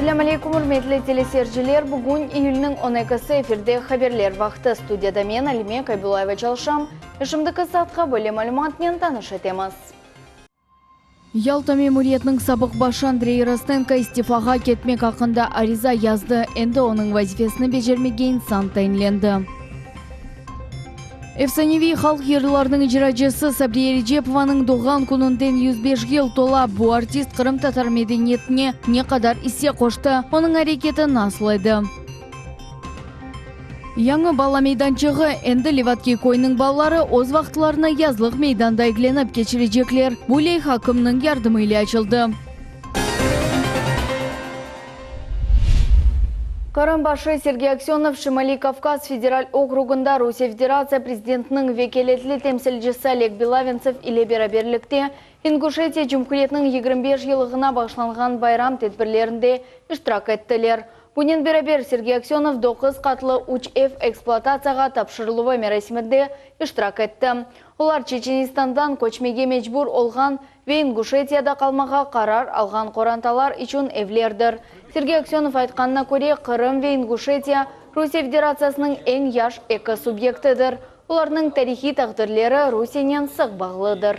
Selâm aleyküm, ürmetli teleseyirciler! Bugün iyülniñ on ekisi, efirde Haberler vaqtı. Studiyada men, Alime Kaybulayeva çalışam. Ve şimdiki saatqa böyle malümatnen tanış etemiz. Yalta memuriyetiniñ sabıq başı Andrey Rostenko istifağa ketmek aqqında ariza yazdı. Endi onıñ vazifesini becermege insan tayinlendi. Efsaneviy halq yırlarınıñ icracısı Sabriye Erecepovanıñ doğğan kününden 105 yıl tola. Bu artist qırımtatar medeniyetine ne qadar isse qoştı? Onıñ areketi nasıl edi? Yañı bala meydançığı, endi Levadki köyüniñ balaları öz vaqıtlarını yazlıq meydanda eglenip keçirecekler. Bu leyha kimniñ yardımı ile açıldı? Qırım başı Sergey Aksönov Şimaliy Kavkaz federal okrugında Rusiye Federatsiya prezidentiniñ vekâletli temsilcisi Oleg Belaventsev ile beraberlikte İnguşetiya Cumhuriyetiniñ 25 yıllığına bağışlanğan bayram tedbirlerinde iştirak ettiler. Bunen beraber, Sergey Aksönov doquz qatlı üç ev ekspluatatsiyağa tapşırıluvı merasiminde iştirak etti. Olar Çeçenistandan köçmege mecbur olğan ve İnguşetiyada qalmağa qarar alğan qorantalar içün evlerdir. Sergey Aksönov aytqanına köre, Qırım ve İnguşetiya, Rusiye Federatsiyasınıñ eñ yaş eki subyektidir. Olarnıñ tarihiy taqdirleri Rusiyenen sıq bağlıdır.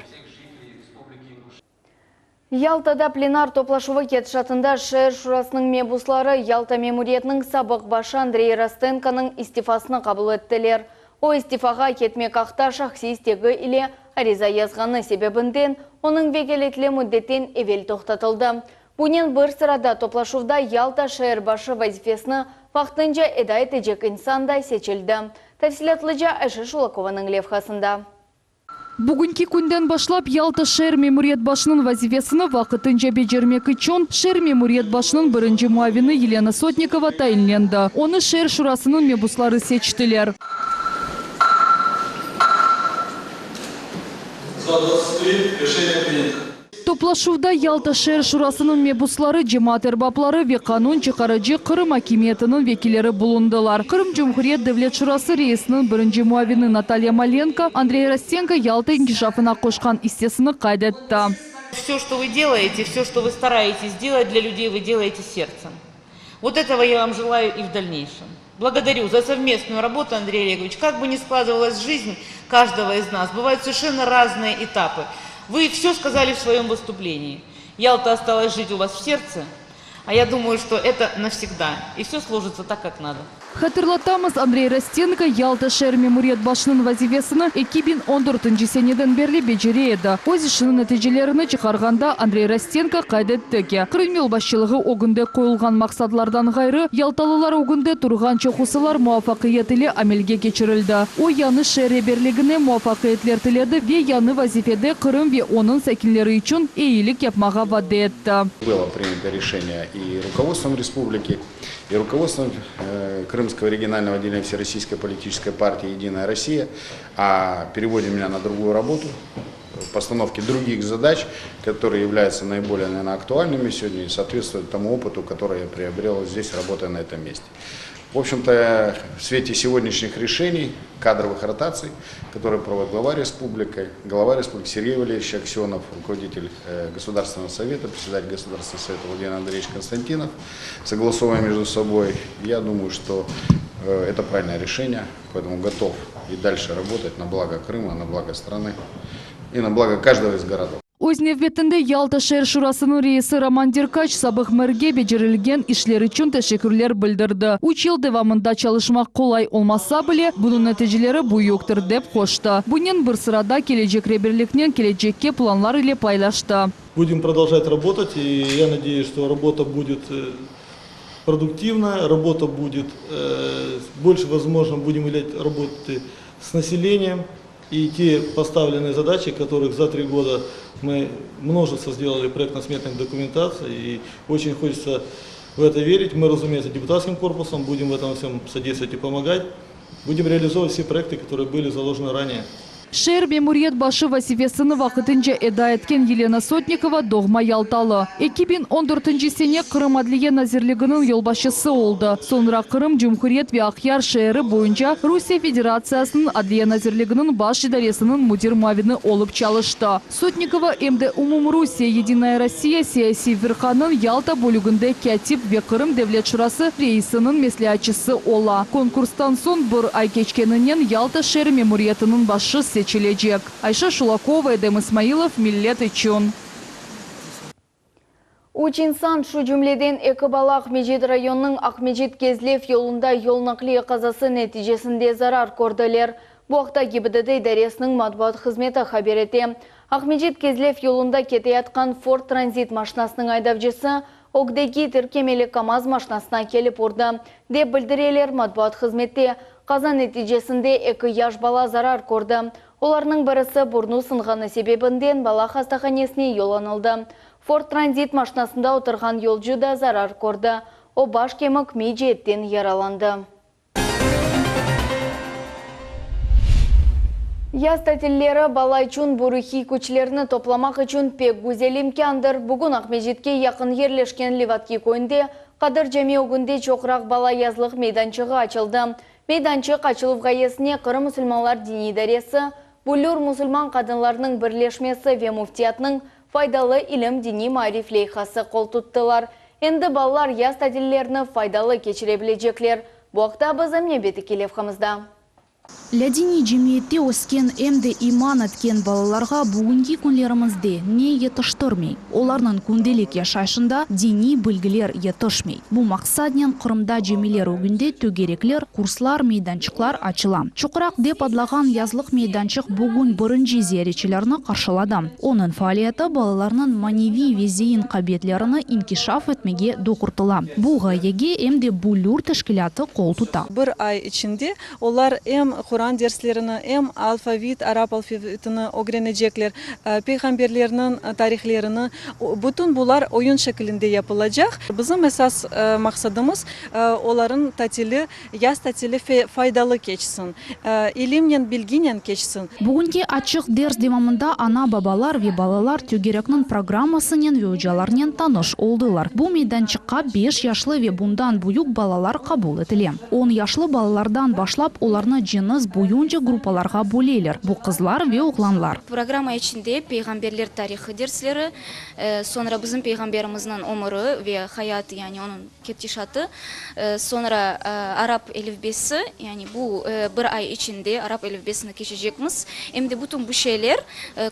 Yaltada plenar toplaşuvı ketişatında şeer şurasınıñ mebusları Yalta memuriyetiniñ sabıq başı Andrey Rostenkonıñ istifasını qabul ettiler. O, istifağa ketmek aqta şahsiy istegi ile ariza yazğanı sebebinden onıñ vekâletli müddetten evel toqtatıldı. Bunen bir sırada toplaşuvda Yalta şeer başı vazifesini vaqtınca eda etecek insan da seçildi. Tafsilâtlıca Ayşe Şulakovanıñ levhasında. Bugünki künden başlap Yalta şeer memuriyet başınıñ vazifesini vaqtınca becermek içün şeer memuriyet başınıñ birinci muavini Yelena Sotnikova tayinlendi. Onı şeer şurasınıñ mebusları seçtiler. Za 23, reşeniye prinyato. Toplaşuvda Yalta şeer şurasınıñ mebusları, cemaat erbapları ve qanun çıqarıcı Qırım akimiyetiniñ vekilleri bulundılar. Qırım Cumhuriyet Devlet Şurası reisiniñ birinci muavini Natalya Malenko, Andrey Rostenko Yalta inkişafına qoşqan issesini qayd etti. Vse, çto vı delayete, vse, çto vı starayetes delat dlâ lüdey, vı delayete serdtsem. Vot etого ya vam jelayu i v dalneyşem. Благодарю за совместную работу, Андрей Олегович. Как бы ни складывалась жизнь каждого из нас, бывают совершенно разные этапы. Вы все сказали в своем выступлении. Ялта осталась жить у вас в сердце, а я думаю, что это навсегда. И все сложится так, как надо. Hatırlatamız, Andrey Rostenko Yalta şeer memuriyet başınıñ vazifesini 2014 seneden berli becere edi. Öz işiniñ neticelerini çıqarğanda Andrey Rostenko qayd etti ki, Qırım yolbaşçılığı ögünde qoyulğan maqsadlardan ğayrı, yaltalılar ögünde turğan çoqusılar muvafaqiyet ile amelge keçirildi. O, yañı şeer reberligine muvafaqiyetler tiledi ve yañı vazifede Qırım ve onıñ sakinleri içün eyilik yapmağa vade etti. Было принято решение и руководством республики, и руководством Крымского регионального отделения Всероссийской политической партии «Единая Россия» о переводе меня на другую работу, постановке других задач, которые являются наиболее, наверное, актуальными сегодня и соответствуют тому опыту, который я приобрел здесь, работая на этом месте. В общем-то, в свете сегодняшних решений, кадровых ротаций, которые проводит глава республики, глава республики Сергей Валерьевич Аксенов, руководитель Государственного совета, председатель Государственного совета Владимир Андреевич Константинов, согласовывая между собой, я думаю, что это правильное решение, поэтому готов и дальше работать на благо Крыма, на благо страны и на благо каждого из городов. Öz nevbetinde Yalta şeer şurasınıñ reisi Roman Derkaç sabıq merge becerilgen işler içün teşekkürler bildirdi. Üç yıl devamında çalışmaq qolay olmasa bile, bunıñ neticeleri büyüktir, dep qoştı. Bunen bir sırada kelecek reberliknen kelecekke planlar ile paylaştı. Budem продолжать работать, и я надеюсь, что работа будет продуктивная, работа будет больше, возможно, будем уделять работы с населением. И те поставленные задачи, которых за три года мы множество сделали проектно-сметных документаций, и очень хочется в это верить. Мы, разумеется, депутатским корпусом будем в этом всем содействовать и помогать. Будем реализовывать все проекты, которые были заложены ранее. Şeer memuriyet başı vazifesini vaqtınca eda etken Yelena Sotnikova doğma yaltalı. 2014 sene Qırım Adliye nazirliginiñ yolbaşçısı oldı. Soñra Qırım Cumhuriyet ve Aqyar şeeri boyunca Rusiye Federatsiyasınıñ Adliye nazirliginiñ baş idaresiniñ müdir muavini olıp çalıştı. Sotnikova em de Umumrusiye Yedinaya Rossiya siyasiy firqanıñ Yalta bölüginde kâtip ve Qırım Devlet şurası reisiniñ mesleatçısı ola. Konkurstan soñ bir ay keçkeninen Yalta şeer memuriyetiniñ başı seçilecek. Ayşe Şulakova, Edem İsmailov, Millet içün. Üç insan, şu cümleden eki bala Aqmescit rayonınıñ Aqmescit-Kezlev yolunda yol naqliye qazası neticesinde zarar kördiler. Bu aqta GİBDD idaresiniñ matbuat hızmeti haber ete. Aqmescit-Kezlev yolunda keteyatqan Ford Transit maşinasınıñ aydavcısı ögdeki tirkemeli KAMAZ maşinasına kelip urdı, dep bildireler matbuat hızmette. Qaza neticesinde eki yaş bala zarar kördi. Olarnıñ birisi burnu sınğanı sebebinden bala hastahanesine yollanıldı. Ford Transit maşinasında oturğan yolcu da zarar kördi. O, baş kemik miy ceetten yaralandı. Yaz tatilleri bala içün bu ruhiy küçlerni toplamaq içün pek güzel imkândır. Bugün Aqmescitke yaqın yerleşken Levadki köyünde Qadır cami ögünde çoqraq bala yazlıq meydançığı açıldı. Meydançıq açıluv ğayesine Qırım musulmanlar diniy idaresi, Büllür musulman qadınlarınıñ birleşmesi ve Müftiyatnıñ Faydalı ilim diniy maarif leyhası qoltuttılar. Endi balalar yaz tatillerini faydalı keçire bilecekler. Bu aqta bizim nevbeteki levhamızda. Lâdiniy cemiyette ösken em de iman etken balalarğa bugünki künlerimizde ne yetiştirmey? Olarnıñ kündelik yaşayışında diniy bilgiler yetişmey. Bu maqsadnen Qırımda cemiler ögünde tögerekler, kurslar, meydançıqlar açıla. Çoqraq dep adlağan yazlıq meydançıq bugün birinci ziyaretçilerni qarşıladı. Onıñ faaliyeti balalarnıñ maneviy ve zein qabiliyetlerini inkişaf etmege doğurtıla. Bu ğayege em de Büllür teşkilâtı qol tuta. Bir ay içinde olar em Quran derslerini, em alfavit, arap alfavitini ögrenecekler, peyğamberlerniñ tarihlerini. Bütün bular oyun şekilinde yapılacaq. Bizim esas maqsadımız, olarnıñ tatili, yaz tatili faydalı keçsin, ilimnen, bilginen keçsin. Bugünki açıq ders devamında ana-babalar ve balalar tögerekniñ programmasınen ve ocalarnen tanış oldılar. Bu meydançıqqa beş yaşlı ve bundan büyük balalar qabul etile. On yaşlı balalardan başlap olarnı cınıs boyunca gruppalarğa böleler, bu qızlar ve oğlanlar. Programma içinde peyğamberler tarihı dersleri, soñra bizim peyğamberimizniñ ömüri ve hayatı, yani onıñ ketişatı, soñra arap elifbesi, yani bu bir ay içinde arap elifbesini keçecekmiz. Em de bütün bu şeyler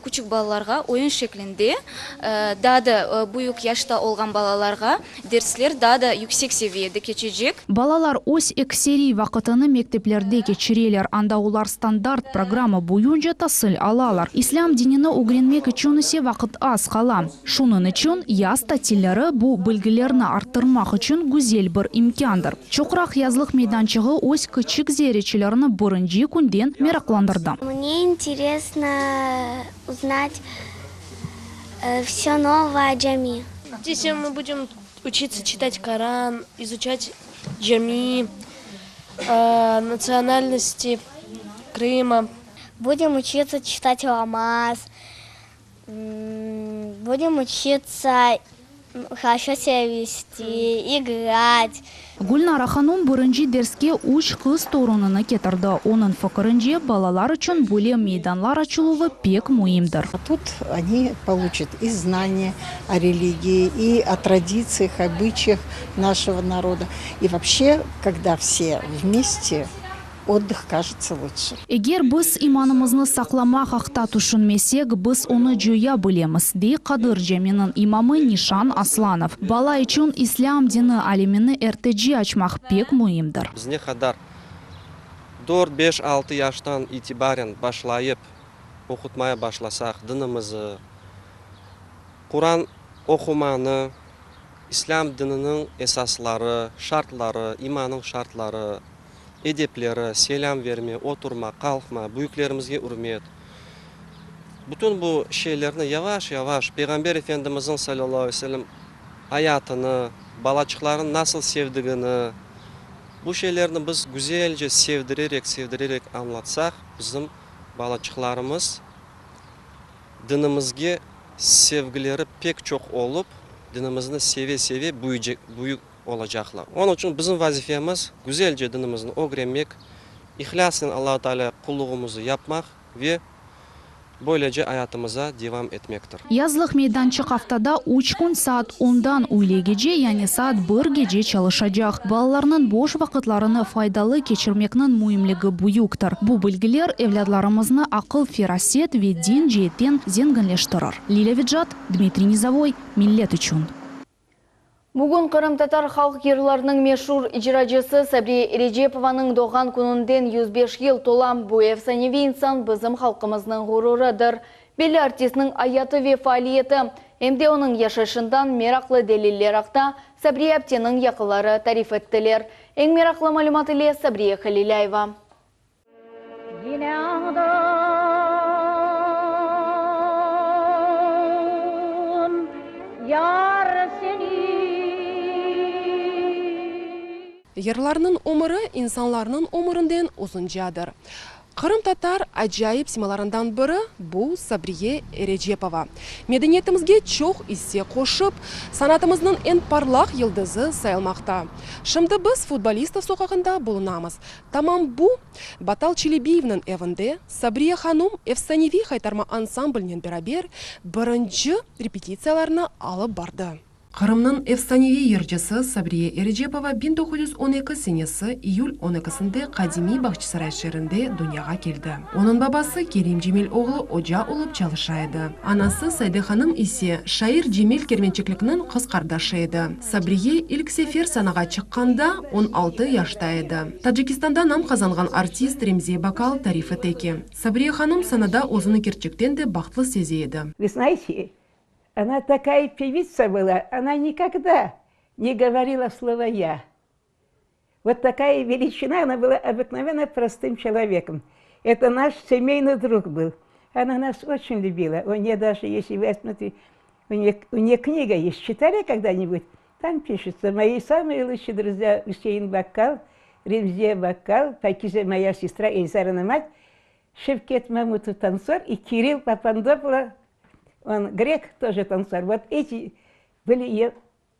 küçük balalarğa oyun şeklinde, daa da büyük yaşta olğan balalarğa Dersler daa da yüksek seviyede keçecek. Balalar öz ekseriy vaqıtını mekteplerde keçireler, anda olar standart programma boyunca tasil alalar. İslâm dinini ögrenmek içün ise vaqıt az qala. Şunıñ içün yaz tatilleri bu bilgilerni arttırmaq içün güzel bir imkândır. Çoqraq yazlıq meydançığı öz kiçik ziyaretçilerini birinci künden meraqlandırdı. Mne interesno uznat Vse novoe o cami. Здесь мы будем учиться читать Коран, изучать джами, национальности Крыма. Будем учиться читать ламаз, будем учиться хорошо себя вести, играть. Gülnara hanum birinci derske üç qız torunını ketirdi. Onıñ fikirince, balalar içün böyle meydanlar açıluvı pek müimdir. Тут они получат и знания о религии, и о традициях, обычаях нашего народа. И вообще, когда все вместе, отдых кажется лучше. Eger biz imanımıznı saqlamaq aqta tüşünmesek, biz onı coya bilemiz, dey Qadır caminiñ imamı Nişan Aslanov. Bala içün islâm dini alemini ertece açmaq pek müimdir. Biz ne qadar dört, beş, altı yaştan itibaren başlayıp oqutmaya başlasaq dinimizi, Quran oqumanı, islâm dininiñ esasları, şartları, imanıñ şartları, edepleri, selâm verme, oturma, qalqma, büyüklerimizge ürmet, bütün bu şeylerni yavaş-yavaş Peyğamber Efendimizniñ, salâllahu aleyhi ve sellem, ayatını, balaçıqlarını nasıl sevdigini, bu şeylerni biz güzelce sevdirerek, sevdirerek añlatsaq, bizim. balaçıqlarımız dinimizge sevgileri pek çoq olıp, dinimizni seve-seve büyük olacaqlar. Onıñ içün bizim vazifemiz, güzelce dinimizni ögrenmek, ihlâsnen Allahu Tealâğa qulluğımızı yapmaq ve böylece ayatımıza devam etmektir. Yazlıq meydançıq aftada üç kün saat ondan üylegece, yani saat birgece çalışacaq. Balalarnıñ boş vaqıtlarını faydalı keçirmekniñ müimligi büyüktir. Bu bilgiler evlâdlarımıznı aqıl-feraset ve din ceetten zenginleştirir. Lilâ Vecat, Dmitriy Nizovoy, Millet içün. Bugün qırımtatar halq yırlarınıñ meşur icracısı Sabriye Erecepovanıñ doğğan kününden 105 yıl tola. Bu efsaneviy insan bizim halqımıznıñ ğururıdır. Belli artistniñ ayatı ve faaliyeti, em de onıñ yaşayışından meraqlı deliller aqta Sabriye apteniñ yaqınları tarif ettiler. Eñ meraqlı malümat ile Sabriye Halilâyeva. Yine añdım, yar seni. Yırlarnıñ ömüri insanlarnıñ ömürinden uzuncadır. Qırımtatar acayip simalarından biri bu Sabriye Erecepova. Medeniyetimizge çoq isse qoşıp, sanatımıznıñ eñ parlaq yıldızı sayılmaqta. Şimdi biz Futbolistov soqağında bulunamız. Tamam bu, Batal Çelebiyevniñ evinde Sabriye hanum efsaneviy Haytarma ansamblinen beraber birinci repetitsiyalarını alıp bardı. Qırımnıñ efsaneviy yırcısı Sabriye Erecepova 1912 senesi iyül on ekisinde qadimiy Bağçasaray şeerinde dünyağa keldi. Onıñ babası Kerim Cemil oğlu oca olıp çalışa edi. Anası Sayde hanım ise şair Cemil Kermençiklikniñ qız qardaşı edi. Sabriye ilk sefer sanağa çıqqanda 16 yaşta edi. Tacikistanda nam qazanğan artist Remziye Bakal tarif ete ki, Sabriye hanım sanada özüni kerçekten de bahtlı seze edi. Vı znayte, ona takaya pevitsa была, ona nikogda ne govorila slovo ya. Vot takaya veliçina, ona была obıknovенно prostым çelovekom. Eto naş semeynyy drug byl. Ona nas oçen lübila. U nее даже если возьмете, u nее, u nее kniga est, çitali kogda-nibudь? Tam pişется, Moи samые lучшие druzya Üsein Bakkal, Remziye Bakkal, Pakize moya sestra Elzarına mat, Şevket Mamutov tantsor i Kirill Papandopoulo, on grek, тоже tantsor. Vot eti byli eyo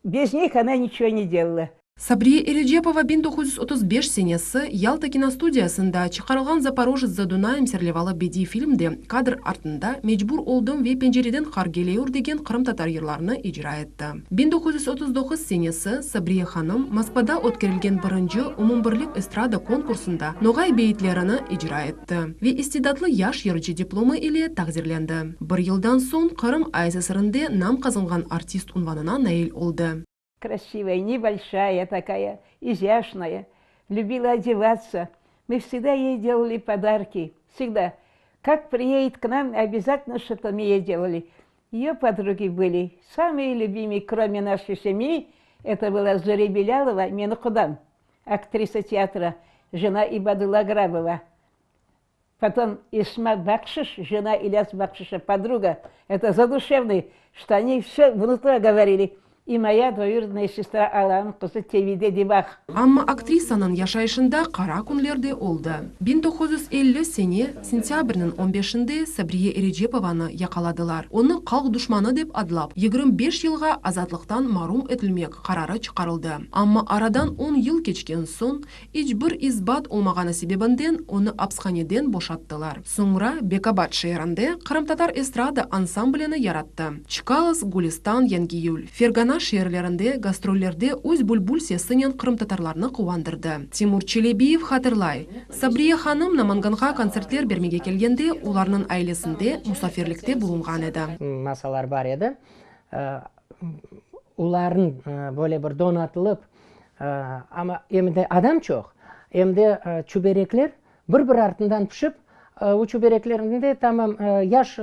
Bez nih ona niçego ne delala. Sabriye Erecepova 1935 senesi Yalta kinostudiyasında çıqarılğan Zaporojets za Dunayem serlevalı bediy filmde kadr artında Mecbur oldım ve Pencereden qar geleyur degen qırımtatar yırlarını icra etti. 1939 senesi Sabriye hanım Moskvada ötkerilgen birinci umumbirlik estrada konkursında Noğay beyitlerini icra etti ve istidatlı yaş yırcı diplomı ile taqdirlendi. Bir yıldan soñ Qırım ASSRnde nam qazanğan artist unvanına nail oldı. Krasivaya, nebolşaya takaya, izâşnaya, lübila odevatsa. Мы vsegda ey delali podarki, vsegda. Kak priedет k nam, obязательно что-то мы ей делали. Ее подруги были самые любимые, кроме нашей семьи, это была Зуре Белялова, menim qudam, актриса театра, жена Ибадулла Грабова. Потом Исма Бакшиш, жена Ильяс Бакшиша, подруга, это задушевный, что они все внутри говорили. И моя двоюродная сестра Alanıñ qızı Tevide Dibah. Amma aktrisanıñ yaşayışında qara künler de oldı. 1950 sene sentâbrniñ on beşinde Sabriye Erecepovanı yaqaladılar. Onı halq duşmanı dep adlap, 25 yılğa azatlıqtan marum etilmek qararı çıqarıldı. Amma aradan on yıl keçken soñ, İç bir isbat olmağanı sebebinden onı apshaneden boşattılar. Soñra Bekabad şeerinde qırımtatar estrada ansamblini yarattı. Çkalos, Gülistan, Yangiyül, Fergana şeerlerinde gastrollerde öz bülbül sesinen qırımtatarlarnı quvandırdı. Timur Çelebiyev hatırlay, Sabriye hanım Namanganğa kontsertler bermege kelgende olarnıñ ailesinde musafirlikte bulunğan edi. Masalar bar edi. Olarnıñ böyle bir donatılıp, Amma em de adam çoq, em de çüberekler bir-bir artından pişip, o çübereklerni de tamam yaş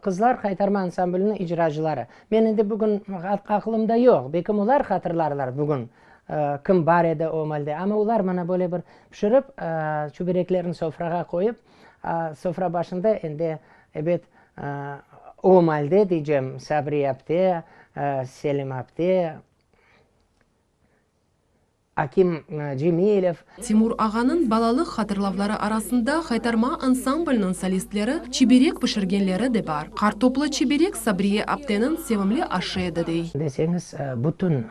qızlar Haytarma ansambliniñ icracıları. Men endi bugün aqlımda yoq, belkim olar hatırlarlar bugün kim bar edi o malde. Amma olar mana böyle bir pişirip, çübereklerni sofrağa qoyıp, sofra başında endi, ebet, o malde deycem, Sabriye apte, Selim apte. Akim Cemilev. Timur ağanıñ balalıq hatırlavları arasında Haytarma ansamblniñ solistleri çiberek pişirgenleri de bar. Qartoplı çiberek Sabriye apteniñ sevimli aşı edi, dey. Deseñiz, bütün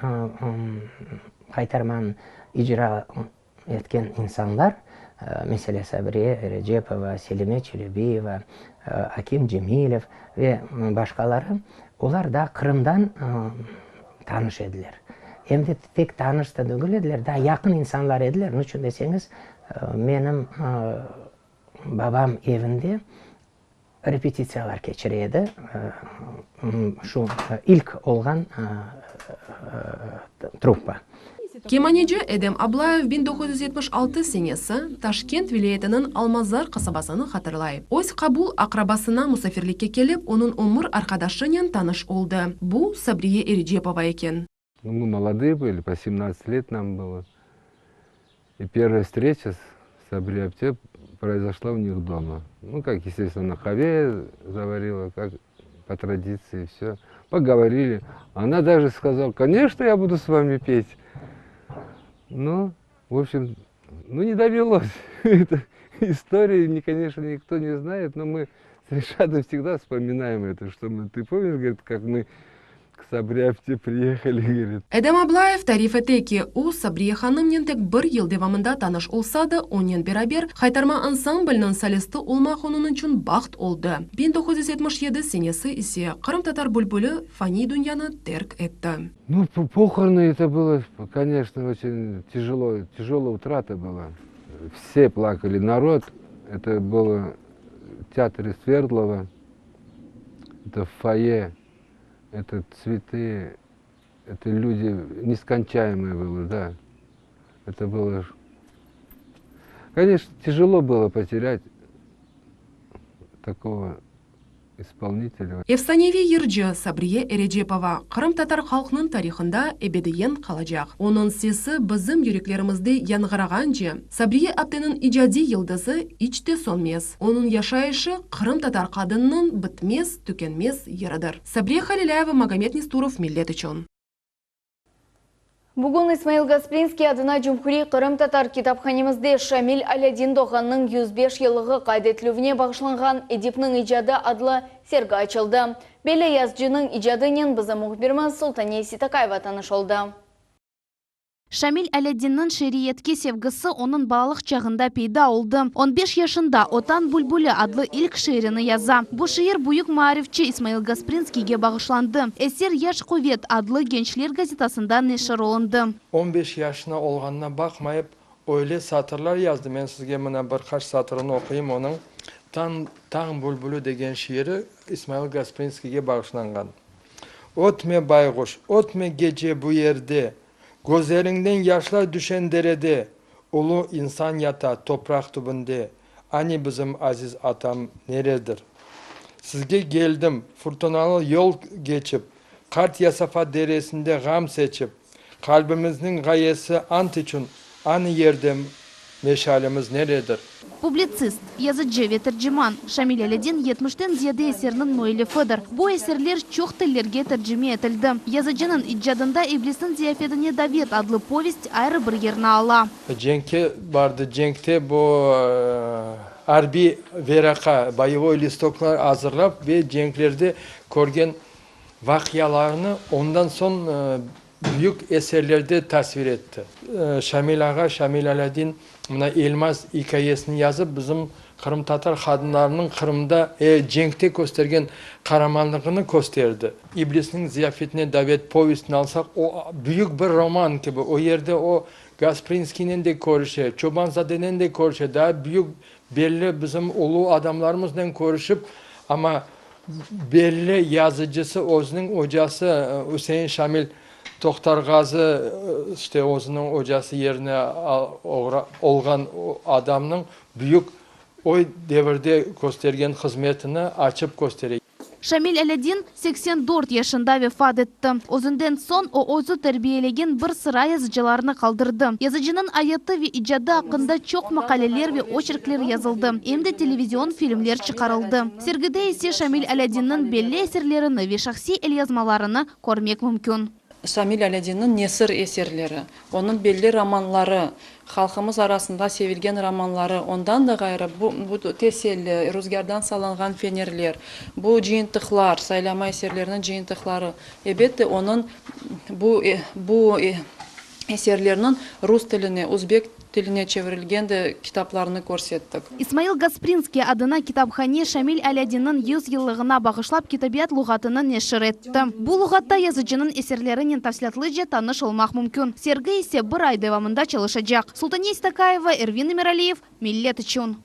Haytarmanı icra etken insanlar, meselâ, Sabriye Erecepova, Selime Çelebiyeva, Akim Cemilev ve başqaları, olar da Qırımdan tanış ediler. Em de tek tanış da degil ediler, daa yaqın insanlar ediler. Niçün deseñiz, menim babam evinde repetitsiyalar keçire edi, şu ilk olğan truppa. Kemaneci Edem Ablayev 1976 senesi Taşkent vilâyetiniñ Almazar qasabasını hatırlay. Öz qabul aqrabasına musafirlikke kelip, onıñ ömür arqadaşınen tanış oldı. Bu, Sabriye Erecepova eken. Ну, мы молодые были, по 17 лет нам было. И первая встреча с Сабри Апте произошла у них дома. Ну, как, естественно, на хаве заварила, как по традиции, все. Поговорили. Она даже сказала, конечно, я буду с вами петь. Ну, в общем, ну не довелось. Это истории, конечно, никто не знает, но мы с Решадом всегда вспоминаем это, что мы, ты помнишь, говорит, как мы к Сабри Апте приехали, говорит. Edem Ablayev tarif ete ki, o, Sabriye hanımnen tek bir yıl devamında tanış olsa da, onen beraber Haytarma ansamblniñ solisti olmaq onıñ içün baht oldı. 1977 senesi ise qırımtatar bülbüli faniy dünyanı terk etti. Ну, похороны это было, конечно, очень тяжело, тяжелая утрата была. Все плакали, народ, это было в театре Свердлова, это фойе, это цветы, это люди, нескончаемые было, да. Это было... Конечно, тяжело было потерять такого исполнителя. Efsaneviy yırcı Sabriye Erecepova qırımtatar halqınıñ tarihında ebediyen qalacaq. Onıñ sesi bizim yüreklerimizde yañğırağance, Sabriye apteniñ icadiy yıldızı iç te sönmez. Onıñ yaşayışı qırımtatar qadınınıñ bitmez, tükenmez yırıdır. Sabriye Halilâyeva, Magomed Nesturov, Millet içün. Bugün İsmail Gasprinskiy adına Cumhuriy qırımtatar kitaphanemizde Şamil Alâdin doğğanınıñ 105 yıllığı qayd etilüvine bağışlanğan Edipniñ icadı adlı sergi açıldı. Belli yazıcınıñ icadınen bizim mühbirimiz Sultaniye Seytakayeva tanış oldı. Şamil Alâdinniñ şiiriyetke sevgisi onıñ balalıq çağında peyda oldı. On beş yaşında o Tañ bülbüli adlı ilk şiirini yaza. Bu şiir büyük maarifçi İsmail Gasprinskiyge bağışlandı. Eser Yaş quvet adlı gençler gazetasında neşir olundı. On beş yaşına olğanına baqmayıp, öyle satırlar yazdı. Men sizge mına bir qaç satırını oquyım onıñ. Tañ, Tañ bülbüli degen şiiri İsmail Gasprinskiyge bağışlanğan. Ötme, bayğuş, ötme gece bu yerde, Gözleriñden yaşlar düşen derede, Ulu insan yata topraq tübünde, Ani bizim aziz atam neredir? Sizge geldim, furtunalı yol geçip, Qart Yasafat deresinde ğam seçip, Qalbimizniñ ğayesi ant içün, Ani yerde meşalemiz neredir? Publitsist, yazıcı ve terciman Şamil Alâdin yetmişten ziyade eserniñ müellifidir. Bu eserler çoq tillerge tercime etildi. Yazıcınıñ icadında İblisniñ ziyafetine davet adlı povest ayrı bir yerni ala. Cenkke bardı, cenkte bu arbiy veraqa, boyevoy listoklar azırlap ve cenklerde körgen vaqialarnı ondan soñ büyük eserlerde tasvir etti. Şamil ağa, Şamil Alâdin mına Elmaz ikâyesini yazıp, bizim qırımtatar qadınlarınıñ Qırımda cenkte köstergen qaramanlığını kösterdi. İblisniñ ziyafetine davet povestini alsaq, o büyük bir roman kibi, o yerde o Gasprinskiynen de körüşe, Çobanzadenen de körüşe, daa büyük belli bizim ulu adamlarımıznen körüşip, amma belli yazıcısı, özüniñ ocası Üsein Şamil Tohtarğazı, işte özüniñ ocası yerine olğan adamnıñ büyük o devirde köstergen hızmetini açıp köstere. Şamil Alâdin 84 yaşında vefat etti. Özünden soñ o özü terbiyelegen bir sıra yazıcılarnı qaldırdı. Yazıcınıñ ayatı ve icadı aqqında çoq maqaleler ve oçerkler yazıldı, em de televizion filmler çıqarıldı. Sergide ise Şamil Alâdinniñ belli eserlerini ve şahsiy elyazmalarını körmek mümkün. Şamil Alâdinniñ nesir eserleri, onıñ belli romanları, halqımız arasında sevilgen romanları, ondan da ğayrı bu, bu Teselli, Ruzgârdan sallanğan fenerler, bu cıyıntıqlar, saylama eserleriniñ cıyıntıqları, ebette, onıñ bu, bu eserlerniñ rus tiline, özbek tiline çevirilgen de kitaplarını körsettik. İsmail Gasprinskiy adına kitaphane Şamil Alâdinniñ yüz yıllığına bağışlap Kitabiyat luğatını neşir etti. Bu luğatta yazıcınıñ eserlerinen tafsilâtlıca tanış olmaq mümkün. Sergi ise bir ay devamında çalışacaq. Sultaniye İstakayeva, Ervin Emiraliyev, Millet içün.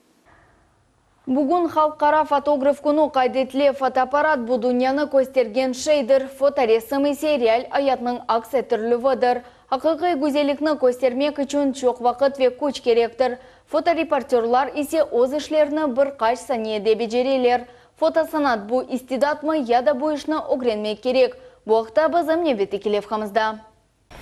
Bugün Halqara fotograf künü qayd etile. Fotoapparat, bu dünyanı köstergen şeydir, fotoresim ise real ayatnıñ aks ettirilüvidir. Aqiqiy güzellikni köstermek içün çoq vaqıt ve küç kerektir. Fotoreportörlar ise öz işlerini bir qaç saniyede becereler. Fotosanat, bu istidatmı ya da bu işni ögrenmek kerek? Bu aqta bizim nevbetteki levhamızda.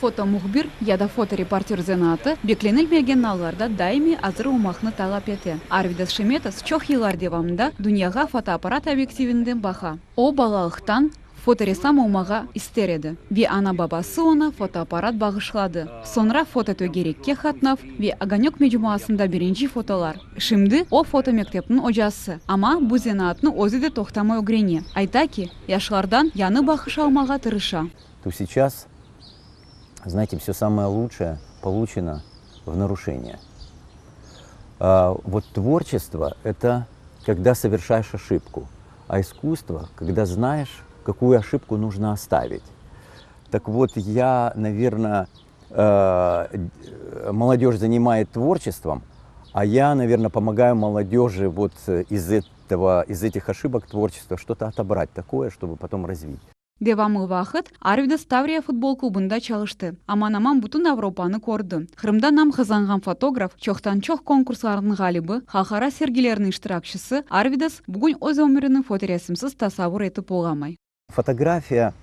Fotomuhbir ya da fotoreportör zenaatı beklenilmegen allarda daimiy azır olmaqnı talap ete. Arvidas Şemetas çoq yıllar devamında dünyağa fotoapparat obyektivinden baqa. O, balalıqtan fotoressam olmağa ister edi ve ana-babası oña fotoapparat bağışladı. Soñra fototögerekke qatnav ve Ogonök mecmuasında birinci fotolar. Şimdi o, fotomektepniñ ocası, amma bu zenaatnı özü de toqtamay ögrene. Ayta ki, yaşlardan yañı baqış almağa tırışa. То сейчас, знаете, все самое лучшее получено в нарушение. А, вот творчество – это когда совершаешь ошибку, а искусство – когда знаешь, какую ошибку нужно оставить. Так вот, я, наверное, э, молодежь занимает творчеством, а я, наверное, помогаю молодежи вот из этого, из этих ошибок творчества что-то отобрать такое, чтобы потом развить. Devamlı vaqıt Arvidas Tavriya futbol klubunda çalıştı, aman-aman bütün Avropanı kördi. Qırımda nam qazanğan fotograf, çoqtan-çoq konkurslarnıñ ğalibi, halqara sergilerniñ iştirakçisi Arvidas bugün öz ömürini fotoresimsiz tasavur etip olamay. Fotografiya,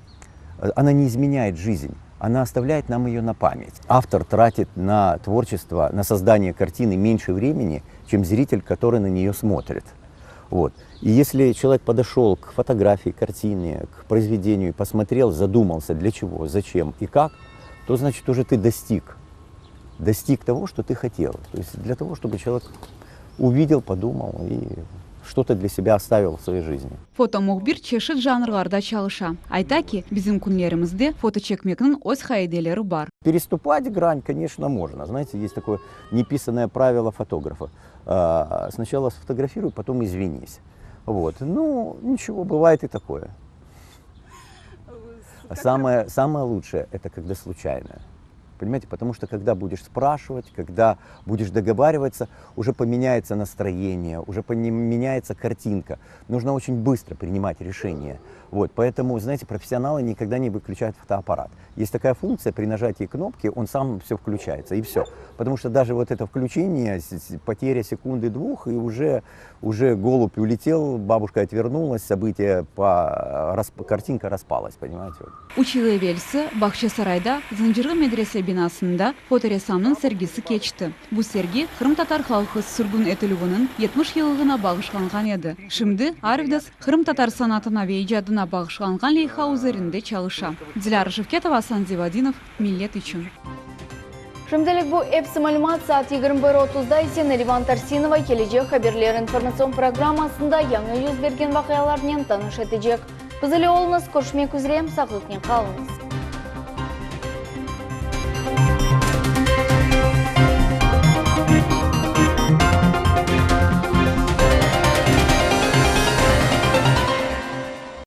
ona не изменяет жизнь, она оставляет нам ее на память. Автор тратит на творчество, на создание картины меньше времени, чем зритель, который на нее смотрит. Вот. И если человек подошел к фотографии, картине, к произведению, посмотрел, задумался, для чего, зачем и как, то значит уже ты достиг, достиг того, что ты хотел. То есть для того, чтобы человек увидел, подумал и что-то для себя оставил в своей жизни. Fotomuhbir çeşit janrlarda çalışa. Ayta ki, bizim künlerimizde foto çekmekniñ öz qaideleri bar. Переступать грань, конечно, можно. Знаете, есть такое неписанное правило фотографа. Сначала сфотографируй, потом извинись. Вот. Ну, ничего, бывает и такое. Самое, самое лучшее – это когда случайное. Понимаете, потому что когда будешь спрашивать, когда будешь договариваться, уже поменяется настроение, уже поменяется картинка. Нужно очень быстро принимать решение. Вот, поэтому, знаете, профессионалы никогда не выключают фотоаппарат. Есть такая функция, при нажатии кнопки он сам все включается, и все. Потому что даже вот это включение, потеря секунды-двух, и уже, уже голубь улетел, бабушка отвернулась, событие, по, расп, картинка распалась, понимаете? Вот. Üç yıl evelsi Bağçasarayda Zıncırlı medrese binasında fotoressamnıñ sergisi keçti. Bu sergi qırımtatar halqı sürgün etilüviniñ 70 yıllığına bağışlanğan edi. Şimdi Arvidas qırımtatar sanatına ve icadına bağışlanğan leyha üzerinde çalışa. Dilâra Şevketova, Asan Zivadinov, Millet içün. Şimdilik bu episi malümat saat 21.30-da ise Nariman Tarsinova kelecek haberler informatsion programmasında yañı yüz bergen vaqialarnen tanış etecek. Biz ile oluñız, körüşmek üzre, sağlıqnen qalıñız.